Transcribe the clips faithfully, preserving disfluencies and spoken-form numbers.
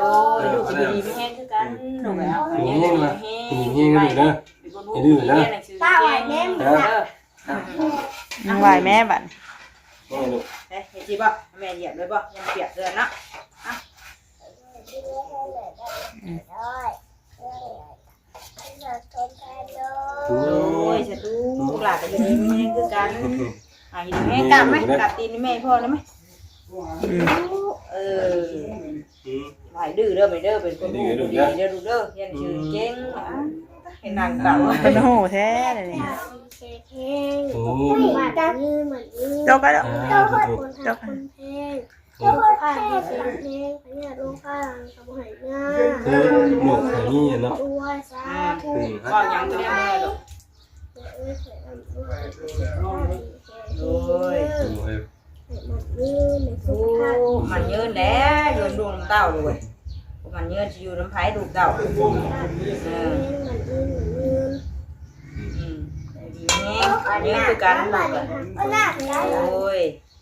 โอ้ย ลูกก็อยู่ดีมีแฮงคือกัน ลูกก็เอา อยู่ดีมีแฮงนะ อยู่ดีมีแฮงนะลูกเด้อ เป็นคนรู้ อย่าดื้อนะ เรียนหนังสือเก่ง เด้อ ไหว้แม่บัด นี่ลูก เอ๊ะ เห็นสิบ่ แม่เหยียบเลยบ่ ยังเปียกเกินเนาะ อ่ะ อืม โอ้ย สาธุ ลูกหลานก็อยู่ดีมีแฮงคือกัน อ่ะ อยู่ดีมีแฮง กราบไหม กราบตีนแม่พ่อได้ไหม อืม เออ อืม ไหว้ดื้อเด้อ ไปเด้อ เป็นคน อย่าดื้อ ดีเด้อลูกเด้อ เรียนหนังสือเก่ง อ่ะ เห็นนางเก่า เป็นโหแท้เลยนี่ โอ้ จบแล้ว อ่า จบ จบ คนแพง โอ้ สุขภาพดีแข็งแรง พญาโรคารังกับหายง่าย คือหมวกไข่นี่เนาะ ด้วยสาธุ อืม ก็ยังไม่ได้มาเลย เอ้ย ขอให้ร่ำรวย สุขภาพดีแข็งแรง โอ้ย ให้มันยืนในสุขภาพดี โอ้ มันยืนแล้ว ยืนดวงเต้าเลย มันยืนสิอยู่นำไผลูกเต้า สุขภาพดีแข็งแรง เออ มันยืน มันยืน อืม ดีแฮง มันยืนคือกันลูกอะ เอาหน้าไป โอ้ย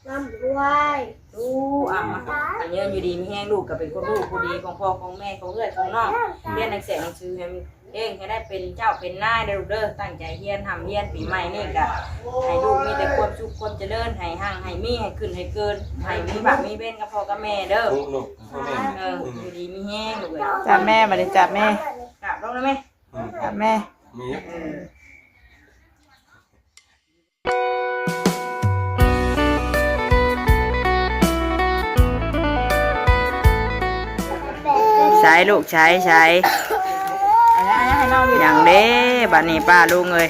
ร่ำรวย ลูกอ่ะ มา อันนี้อยู่ดีมีแฮง ลูกก็เป็นคนรู้ผู้ดีของพ่อของแม่ของเอื้อยของน้อง เรียนหนังสือหนังสือให้มันเก่ง ให้ได้เป็นเจ้าเป็นนายเด้อลูกเด้อ ตั้งใจเรียน ทำเรียน ปีใหม่นี่ก็ให้ลูกมีแต่ความสุขความเจริญ ให้หั่งให้มี ให้ขึ้นให้เกิน ให้มีบากมีเบ้นกับพ่อกับแม่เด้อ ลูกลูกพ่อแม่ เออ อยู่ดีมีแฮงลูกเอ้ย จับแม่ บัดนี้จับแม่ กราบลงนะแม่ อืม จับแม่ มี เออ ใช้ลูกใช้ ใช้ อย่างเด้ บัดนี้ป้าลุงเอ้ย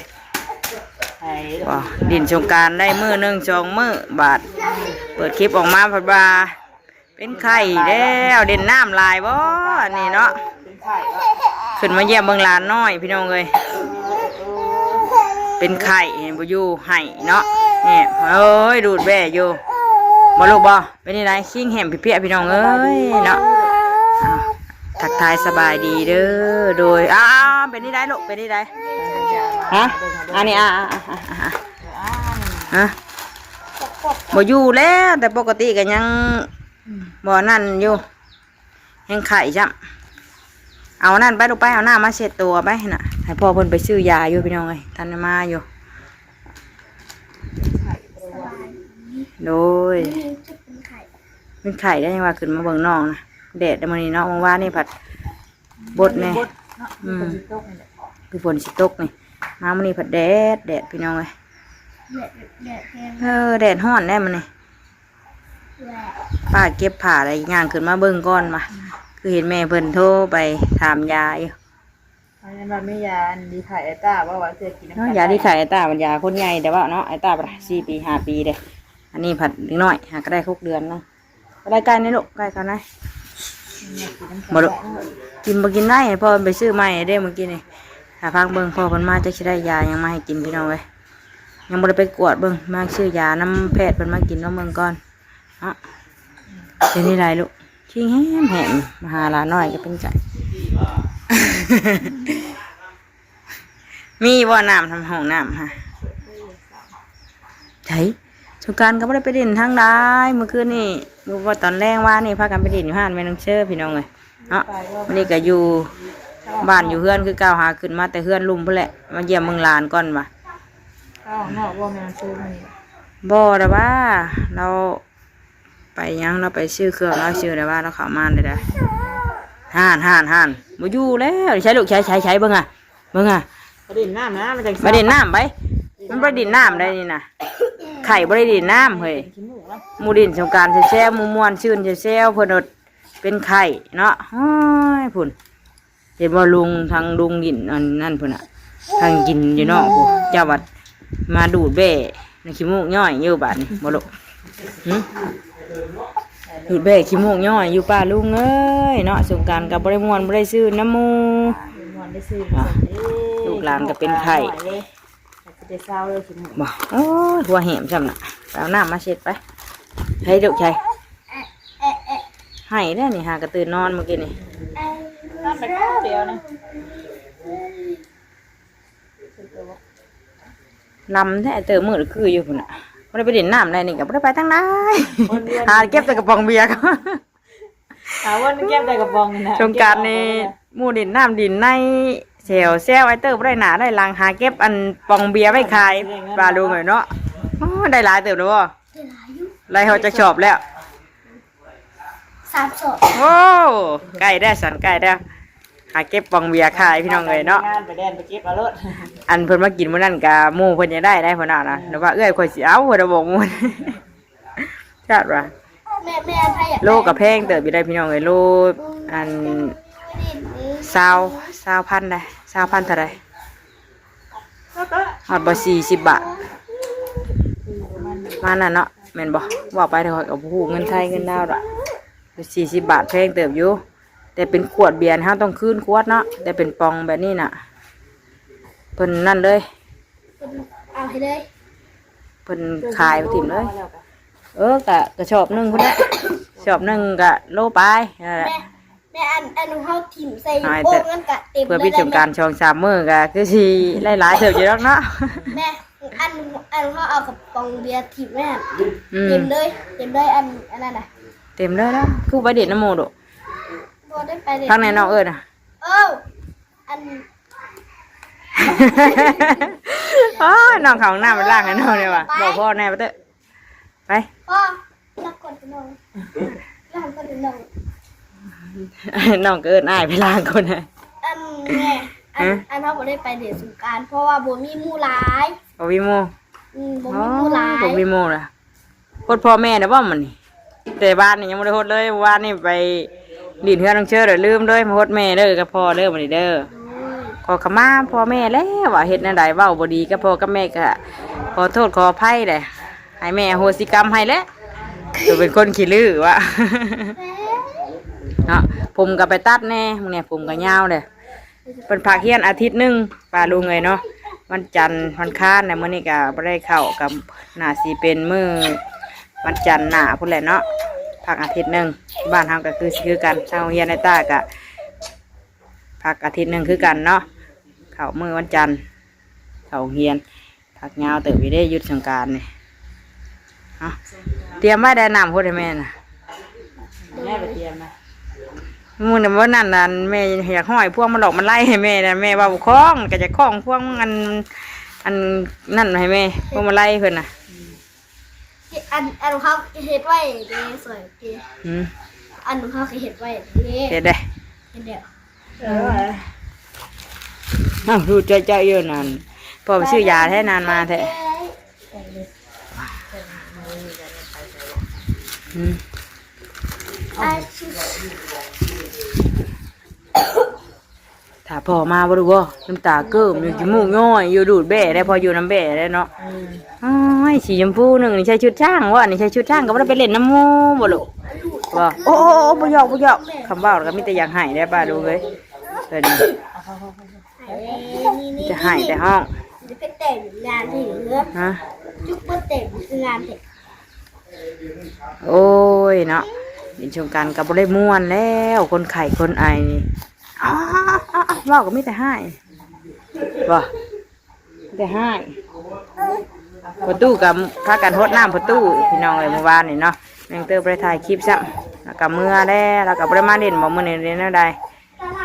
ว้า ดินสงกรานต์ได้มื้อหนึ่งสองมื้อ บาด เปิดคลิปออกมาพัดว่า เป็นไข้แล้ว เด่นน้ำหลายบ่ อันนี้เนาะ เป็นไข้บ่ ขึ้นมาเยี่ยมเบิ่งหลานน้อยพี่น้องเอ้ย เป็นไข้ เห็นบ่อยู่ ไห้เนาะ เนี่ย เอ้ย ดูดแบ่อยู่ บ่ลูกบ่ เป็นจั่งใด คิงแหมเพียๆ พี่น้องเอ้ยเนาะ อ้าว ทักทายสบายดีเด้อ โดย อ้าว เป็นจั่งใดลูก เป็นจั่งใด ฮะ อันนี้ อ่ะ อ่ะ อ่ะ อ่ะ อ่ะ ฮะ บ่อยู่แล้ว แต่ปกติก็ยัง บ่นั่นอยู่ แฮงไข้จ้ำ เอานั่นไปลูกไป เอาน้ำมาเช็ดตัวไปน่ะ ให้พ่อเพิ่นไปซื้อยาอยู่พี่น้องเอ้ย ทันได้มาอยู่ โดย เป็นไข้ได้ยังว่าขึ้นมาเบิ่งน้องนะ แดดมื้อนี้เนาะ เมื่อวานนี่ผัดบดแน่ บดเนาะ อืม ฝนสิตกนี่แหละ คือฝนสิตกนี่ มามื้อนี้ผัดแดด แดดพี่น้องเอ้ย แดด แดดแฮง เออ แดดร้อนแน่มื้อนี้ ป้าเก็บผ้าแล้วย่างขึ้นมาเบิ่งก่อนว่า คือเห็นแม่เพิ่นโทรไปถามยาอยู่ อันนั้นว่าแม่ยาอันดีขายไอ้ต้า ว่าว่าเธอกินน้ำ เนาะ กัน ยาดีขายไอ้ต้า มันยาคนใหญ่แต่ว่าเนาะ ไอ้ต้าสี่ปีห้าปีเด้ อันนี้ผัดเด็กน้อย หาก็ได้หกเดือนเนาะ ก็ได้ใกล้นี่ลูก ใกล้เขานะ บ่ลูก กินบ่กินได้ ให้พ่อไปซื้อใหม่เด้เมื่อกี้นี่ ถ้าพักเบิ่งพ่อเพิ่นมาจะสิได้ยายังมาให้กินพี่น้องเอ้ย ยังบ่ได้ไปกวดเบิ่ง มาซื้อยานำแพทย์เพิ่นมากินลองเบิ่งก่อน เนาะ เป็นจั่งใดลูก คิงแหมแหม มาหาหลานน้อยก็เป็นไข้ มีบ่น้ำทำห้องน้ำฮะ ไส สงกรานต์ก็บ่ได้ไปเล่นทางใด มื้อคืนนี่ บ่ว่าตอนแลงวานนี่พากันไปเล่นอยู่ห้านแม่น้องเชอพี่น้องเอ้ย เนาะ มื้อนี้ก็อยู่บ้านอยู่เฮือนคือเก่า หาขึ้นมาแต่เฮือนลุ่มพุ้นแหละ มาเยี่ยมเบิ่งหลานก่อนว่า เอานอกบ่แม่นซื้อมื้อนี้ บ่ดอกว่า เราไปหยัง เราไปซื้อเครื่อง เราซื้อดอกว่า เราเข้ามาได้ ห่าน ห่าน ห่าน บ่อยู่แล้ว ใช้ลูก ใช้ ใช้ ใช้ เบิ่งอะ เบิ่งอะ ไปเล่นน้ำนะ มันจัง ไปเล่นน้ำไป มันบ่ได้เล่นน้ำได้นี่นะ ไข้บ่ได้เล่นน้ำเฮ้ย ขี้มูกแล้ว หมู่เล่นสงกรานต์แซวๆ หมู่ม่วนซื่นแซวๆ เพิ่นอดเป็นไข้เนาะ โอ้ย พุ้น เห็นบ่ลุง ทางลุงดินอันนั่นพุ้นน่ะ ทางกินอยู่นอกพุ้น เจ้าวัดมาดูดแบ่ ในขี้มูกย่อยอยู่บาดนี่บ่ลูก หึ ดูดแบ่ขี้มูกย่อยอยู่ป้าลุงเอ้ยเนาะ สงกรานต์ก็บ่ได้ม่วนบ่ได้ซื่นนำหมู่ ม่วนได้ซื่น อ่ะ ลูกหลานก็เป็นไข้ สิได้เศร้าเลยขี้มูก บ่ โอ้ย หัวแหมซ้ำน่ะ ไปเอาน้ำมาเช็ดไป ให้ลูกชาย ให้แล้วนี่ หากระตื่นนอนเมื่อกี้นี่ นอนไปคราวเดียวนี่ ลำแท้ เติมมือคืออยู่พุ้นน่ะ บ่ได้ไปเล่นน้ำได้นี่ก็บ่ได้ไปทางใด หาเก็บแต่กระป๋องเบียร์ก็ หาวันเก็บแต่กระป๋องนี่นะ สงกรานต์นี่ เก็บเอาไปเลย หมู่ดินน้ำดินในแถวแซวไอ้เติบได้หนาได้หลัง หาเก็บอันปองเบียร์ไว้ขาย ปลาลูกเอ้ยเนาะ โอ้ ได้หลายเติบแล้วบ่ ได้หลายอยู่ ไล่เขาจะชอบแล้ว สามสอบ โอ้ ใกล้ได้สันใกล้ได้ หาเก็บปองเบียร์ขายพี่น้องเอ้ยเนาะ งานไปแดนไปเก็บเอาโลด อันเพิ่นมากินมื้อนั้นกะหมู่เพิ่นจะได้ได้เพิ่นเอานะ หรือว่าเอื้อยข่อยสิเอาเพิ่นเอาบอกหมู่ ชาติว่า แม่แม่ถ้าอยากได้ โลกะแพงเติบอยู่ได้พี่น้องเอ้ย โลอัน ซาว ซาวพันได้ ซาวพันเท่าใด ฮอดบ่ สี่สิบบาท มานั่นเนาะ แม่นบ่ ว่าไปเดี๋ยวข้อยก็บ่ฮู้เงินไทยเงินลาวดอก สี่สิบบาทแพงเติบอยู่ แต่เป็นขวดเบียร์นี่เฮาต้องคืนขวดเนาะ แต่เป็นปองแบบนี้น่ะ เพิ่นนั่นเลย เอาให้เลย เพิ่นขายไปถิ่มเลย เออกะกระสอบหนึ่งพุ้นแหละ กระสอบหนึ่งกะโลปลายนั่นแหละ แม่ แม่อันอันเฮาถิ่มใส่ หาย โอ่ แต่ งนั่นกะเต็ม เพื่อ เลย พิธีสงกรานต์สองสามมื้อกะคือสิหลายๆเติบอยู่ดอกเนาะ แม่อันอันเฮาเอากระป๋องเบียร์ถิ่มแม่ อืม เต็มเลย เต็มเลยอันอันนั้นน่ะ เต็มเลยนะ คือไปเด่นน้ำหมู่โด บ่ได้ไปเด่น ทางไหนน้องเอิ้นน่ะ เอ้า อัน โอ้ย น้องเข้าห้องน้ำไปล้างให้น้องเลยว่ะ บอกพ่อแน่ปะเต้อ ไป พ่อ ล้างก่อนไปนอน ล้างก่อนไปนอน น้องก็เอิ้นอ้ายไปล้างก่อนนะ อันแม่ อัน ฮะ อันเฮาบ่ได้ไปเล่นสงกรานต์ เพราะว่าบ่มีหมู่หลาย บ่มีหมู่ อืม บ่มีหมู่หลาย บ่มีหมู่ล่ะ ฮดพ่อแม่ได้บ่มื้อนี้ แต่บ้านนี่ยังบ่ได้ฮดเลย วานนี่ไปหลิ้นเฮือนน้องเชิดแล้วลืมเลย มาฮดแม่เด้อกับพ่อเด้อมื้อนี้เด้อ โอ้ย ขอขมาพ่อแม่แล้วว่าเฮ็ดแนวใดเว้าบ่ดีกับพ่อกับแม่ก็ขอโทษขออภัยแหละ ให้แม่อโหสิกรรมให้แหละ ตัวเป็นคนขี้ลือวะ เนาะ ผมก็ไปตัดแน่ มื้อนี้ผมก็ยาวเลย เพิ่นพักเฮียนอาทิตย์หนึ่ง ป้าลุงเอ้ยเนาะ วันจันทร์วันอังคารนะ มื้อนี้ก็บ่ได้เข้า ก็น่าสิเป็นมื้อวันจันทร์หน้าพุ้นแหละเนาะ พักอาทิตย์หนึ่ง บ้านเฮาก็คือสิคือกัน ทางโรงเรียนไอ้ต้าก็พักอาทิตย์หนึ่งคือกันเนาะ เข้ามื้อวันจันทร์ เข้าโรงเรียน พักยาวเติบอยู่เด้ หยุดสงกรานต์นี่ เอา เตรียมไว้ได้น้ำพุ้นให้แม่น่ะ แม่ไปเตรียมนะ มื้อนั้นวันนั้นนั่นแม่อยากห้อยพวงมาลัยดอกไม้ให้แม่นะ แม่ว่าบ่คล้อง ก็จะคล้องพวงอัน อันนั่นให้แม่ พวงมาลัยเพิ่นน่ะ อัน อันเขาเฮ็ดไว้เด้ สวยเด้ อืม อันเขาเฮ็ดไว้เด้ เฮ็ดได้ เฮ็ดแล้ว เออ เอ้า รู้ใจใจอยู่นั่น พ่อไปซื้อยาแท้นานมาแท้ อืม ถ้าพ่อมาบ่รู้บ่ น้ำตาเกิ่มอยู่ ขี้มูกย้อยอยู่ ดูดแบ้ได้ พออยู่น้ำแบ้ได้เนาะ อืม โอ้ย สีชมพูหนึ่งนี่ใส่ชุดช่างวะ นี่ใส่ชุดช่างก็บ่ได้ไปเล่นน้ำหมู่บ่ลูก บ่ โอ้ โอ้ โอ้ บ่หยอก บ่หยอก คำเว้าก็มีแต่อยากให้ได้ป้าลูกเอ้ย เพิ่น จะให้แต่ห้อง จะไปแต่งงานที่เหลือ ฮะ จุกมาแต่งงานเถอะ โอ้ยเนาะ เล่นสงกรานต์ก็บ่ได้ม่วนแล้ว คนไข้คนไอนี่ อ๋อ อ๋อ อ๋อ เว้าก็มีแต่ให้ บ่ มีแต่ให้ ประตูกับพากันฮดน้ำประตู พี่น้องเอ้ย เมื่อวานนี่เนาะ แม่งเติบบ่ได้ถ่ายคลิปซ้ำ แล้วก็เมือแล้ว แล้วก็บ่ได้มาเล่นบ่มื้อนี้ เล่นแนวใด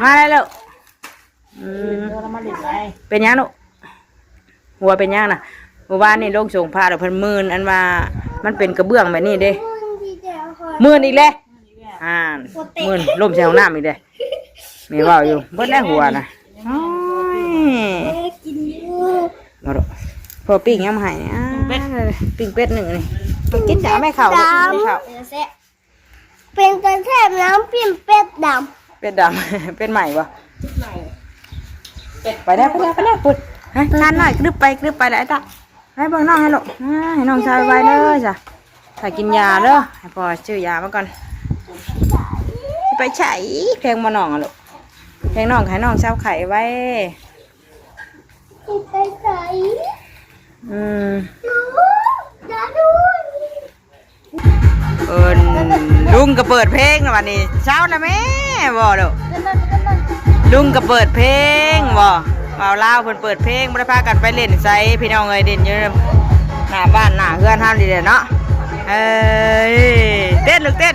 มาแล้วลูก อืม เออ แล้วมาเล่นไง เป็นหยังลูก หัวเป็นหยังน่ะ เมื่อวานนี่ลงส่งพระแล้วเพิ่นมื่น อันว่ามันเป็นกระเบื้องแบบนี้เด้ มื่นอีกแล้ว อ่า มื่นล้มใส่ห้องน้ำอีกเด้ แม่เว้าอยู่ เบิดแล้วหัวน่ะ โอ้ย เอ้ย กินอยู่ มาดู พ่อปิ้งยังมาให้ อ่า ปิ้งเป็ด ปิ้งเป็ดหนึ่งนี่ กินจ้ะ แม่เข้า แม่เข้า เดี๋ยวแซะ เป็นตาแซ่บน้ำปิ้งเป็ดดำ เป็ดดำ เป็ดใหม่บ่ ใหม่ ไปแล้ว ไปแล้ว ไปแล้ว ปุด ให้ทานหน่อย กรึบไป กรึบไปแล้ว ไอ้ตา ให้เบิ่งน้องให้ลูก อ่า ให้น้องชายไวเลยจ้ะ ถ้ากินยาเด้อ ให้พ่อซื้อยามาก่อน ไปใช้แพงบ่น้องอะลูก แพงน้อง ให้น้องเซาไข้ไว้ ไปใช้ อืม ดู อย่าดู เอิ้นลุงก็เปิดเพลงแล้วบัดนี้ เช้าแล้วแม่บ่ลูก ลุงก็เปิดเพลงบ่ บ่าวลาวเพิ่นเปิดเพลง บ่ได้พากันไปเล่นไส พี่น้องเอ้ย เล่นอยู่หน้าบ้านหน้าเฮือนเฮานี่แหละเนาะ เอ้ย เต้นลูกเต้น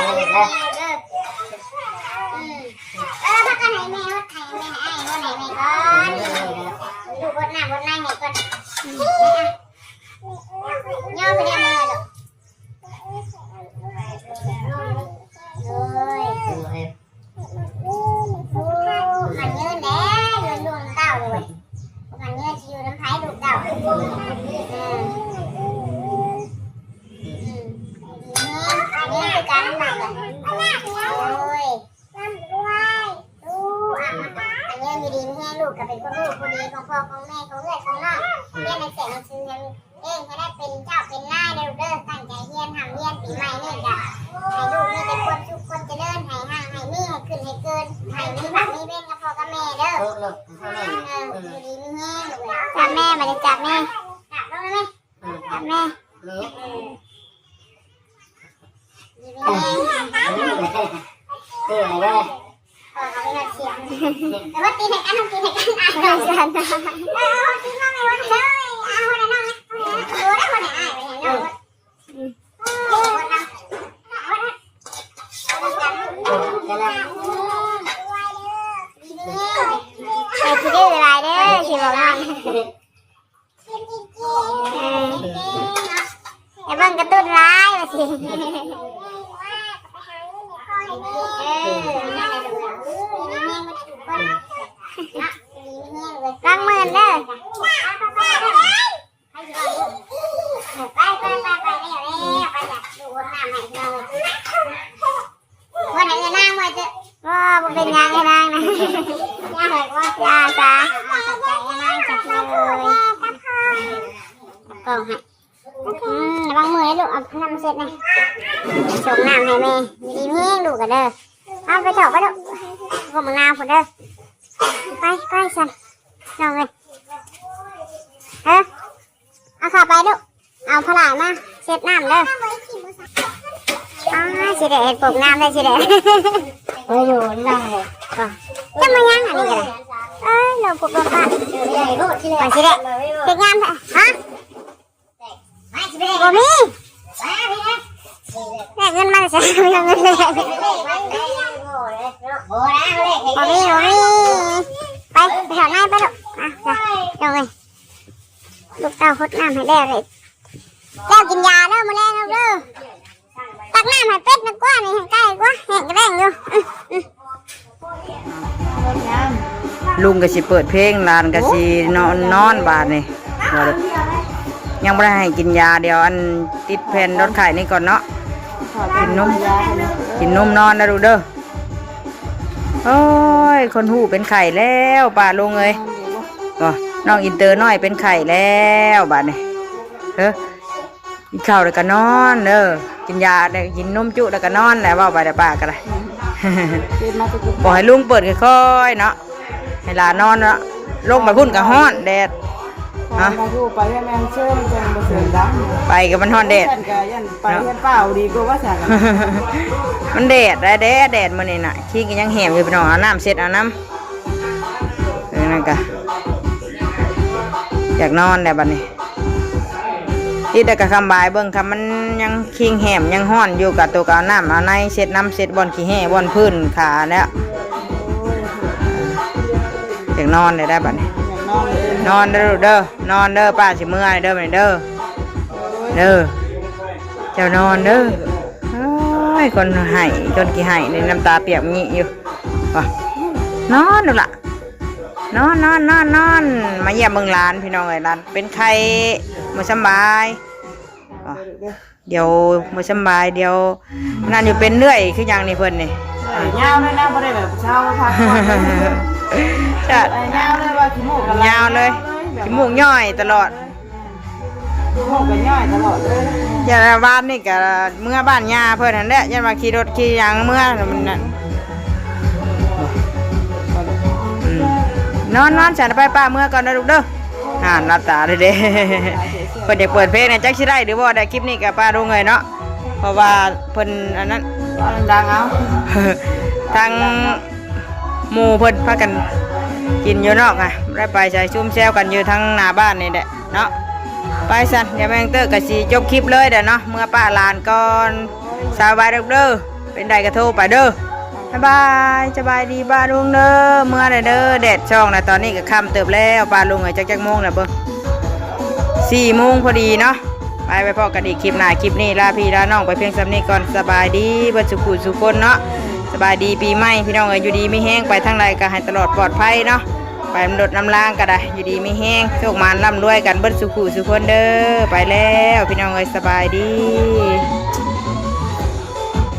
เด้อ อืม เออ พากันให้แม่ฮดให้แม่ให้อ้ายฮดให้แม่ก่อน ดูบทหน้าบทในให้ก่อน อืม ย่อไปเรียนเลยลูก โอ้ย โอ้ มันยืนแหน่ ยืนลูกเต้าเลย มันยืนสิอยู่นำไผลูกเต้า อืม อืม อันนี้คือการลำบากอะ โอ้ย ลูกอ่ะ อันนี้อยู่ดีมีแฮง ลูกก็เป็นคนลูกผู้ดีของพ่อของแม่ของเอื้อยของน้อง เรียนหนังสือหนังสือให้เอง ให้ได้เป็นเจ้าเป็นนายเด้อลูกเด้อ ตั้งใจเรียน ร่ำเรียน ปีใหม่นี่ก็ให้ลูกมีแต่ความสุขความเจริญ ให้ฮั่งให้มี ให้ขึ้นให้เกิน ให้มีบ้านมีเรือนกับพ่อกับแม่เด้อ เออ เออ เออ อยู่ดีมีแฮงลูกเอ้ย จับแม่ มาเลย จับแม่ จับลูกแม่ จับแม่ เออ เออ เอาไว้ เออ เอาไว้เสียง แต่ว่าตีให้กัน ตีให้กัน อ่ะ ไม่ใช่นะ เออ เอาตีมาไม่ว่าเลย เอาไว้นั่งนะ เอาไว้นั่ง เอาไว้นั่ง เออ เอาไว้นั่ง เออ กำลัง ดี เออ อย่าเบิ่งการ์ตูนร้ายว่าสิ เออ นั่นแหละลูก ล้างมือเด้อ ไปไปไปไปแล้วแล้วไปอยากดูน้ำให้เรา ว่าไหนจะนั่งมาเจอ ว่าบ่เป็นหยังให้นั่งนะ ย่าให้ว่า อย่าซะ ขอบใจย่านางจักเลย กล่องให้ อืม ระวังมือนะลูก เอาน้ำเช็ดนะ ส่งน้ำให้แม่ อยู่ดีมีแฮงลูกกันเด้อ เอาไปเถาะไปลูก พวกมึงนาวพุ่นเด้อ ไปไปสั่น น้องเอ้ย เออ เอาเข้าไปลูก เอาผ้าหลามาเช็ดน้ำเด้อ อ้า สิได้เฮ็ดปลูกน้ำได้สิได้ เออ อยู่นั่งเลย จะมายังอันนี้ก็ได้ เอ้ย เราปลูกเราปะ ไม่ได้โลดที่แรก ไปสิได้ เฮ็ดงานแท้ ฮะ บ่มี แลกเงินมาใส่ มีเงินแลก บ่มี บ่มี ไป ไปถอดน้ำไปลูก อ่ะ จ้ะ ลงเลย ลูกเต้าหดน้ำให้แล้วเลย แล้วกินยาเด้อ มื้อแลงลูกเด้อ ตักน้ำให้เป็ดนะกว่านี่ ให้ไก่กว่า แห้งแรงอยู่ อื้อ อื้อ ลุงก็สิเปิดเพลง หลานก็สินอน นอนบาดนี่ บ่ได้ ยังบ่ได้ให้กินยา เดี๋ยวอันติดแผ่นลดไข้นี่ก่อนเนาะ กินนม กินนมนอนนะลูกเด้อ โอ้ย คนฮู้เป็นไข้แล้วป้าลุงเอ้ย ก็น้องอินเตอร์น้อยเป็นไข้แล้วบาดนี่ เฮ้อ กินข้าวแล้วก็นอนเด้อ กินยาแล้วกินนมจุแล้วก็นอนแหละ เว้าไปแต่ป้าก็ได้ ตื่นมาจะกิน บอกให้ลุงเปิดค่อยๆเนาะ ให้หลานนอนเนาะ ลงไปพุ่นก็ฮ้อนแดด ของ ฮะ มาอยู่ไปให้แม่งเชิญจังบ่เสียงดัง ไปก็มันฮ้อนแดด ฉันก็ยันไปเฮ็ดเปล่าดีกว่าว่าซั่น มันแดด แดด แดด แดดมื้อนี้น่ะ คิงก็ยังแหมอยู่พี่น้อง เอาน้ำเช็ดเอาน้ำ เออ นั่นกะ อยากนอนแล้วบัดนี้ ติดแล้วกะคำบายเบิ่ง คำมันยังคิงแหมยังฮ้อนอยู่ กะตัวกะเอาน้ำเอาในเช็ดน้ำเช็ดบ่อนขี้แห้บ่อนพื้นขาแล้ว อยากนอนเลยได้บัดนี้ อยากนอนเลย นอนเด้อลูกเด้อ นอนเด้อ ป้าสิเมื่อยเด้อบัดนี้เด้อ เด้อ เจ้านอนเด้อ เอ้ย คนไห้ คนขี้ไห้นี่น้ำตาเปียกมีอยู่ ว่ะ นอนดูล่ะ นอน นอน นอน นอน มาเยี่ยมเบิ่งหลานพี่น้องเอ้ย หลานเป็นไข้ บ่สำบาย ว่ะ เดี๋ยวบ่สำบาย เดี๋ยวนั่นอยู่เป็นเรื่อย คือหยังนี่เพิ่นนี่ เอ้ย ยาวเลยนะ บ่ได้แบบเช้าพักผ่อนเลย จ้ะ เอ้ย ยาวเลยว่าขี้มูกกันไหล ยาวเลย แบบ ขี้มูกย่อยตลอด โอ้ ก็ย่อยตลอดเลย อย่าว่าบ้านนี่ก็เมือบ้านย่าเพิ่นนั่นแหละ ย่านว่าขี่รถขี่หยังเมือมันนั่น อืม นอนนอนฉันไปป้าเมือก่อนนะลูกเด้อ อ่านหลับตาเลยเด้ เพิ่นอยากเปิดเพลงนะ จักสิได้หรือบ่ได้ คลิปนี้ก็ป้าลงเลยเนาะ เพราะว่าเพิ่นอันนั้น ดังเอา ทั้ง หมู่เพิ่นพากันกินอยู่นอกค่ะ ได้ไปใส่ซุ่มแซวกันอยู่ทางหน้าบ้านนี่แหละเนาะ ไปสั่น เดี๋ยวแม่งเตอร์ก็สิจบคลิปเลยเด้อเนาะ เมือป้าหลานก่อน สบายเด้อ เป็นใดก็โทรไปเด้อ บ๊ายบาย สบายดีป้าลุงเด้อ เมือเลยเด้อ แดดช่องนะ ตอนนี้ก็ค่ำเติบแล้ว ป้าลุงเอ้ย จักจักโมงแล้วเบิ่ง สี่โมงพอดีเนาะ ไป ไปพ้อกันอีกคลิปหน้า คลิปนี้ลาพี่ลาน้องไปเพียงส่ำนี้ก่อน สบายดีเบิดสุขุสุคนเนาะ สบายดีปีใหม่พี่น้องเอ้ย อยู่ดีมีแฮง ไปทางใดก็ให้ตลอดปลอดภัยเนาะ ไปนำรถนำลางก็ได้ อยู่ดีมีแฮง โชคหมานร่ำรวยกันเบิดสุขุสุคนเด้อ ไปแล้วพี่น้องเอ้ย สบายดี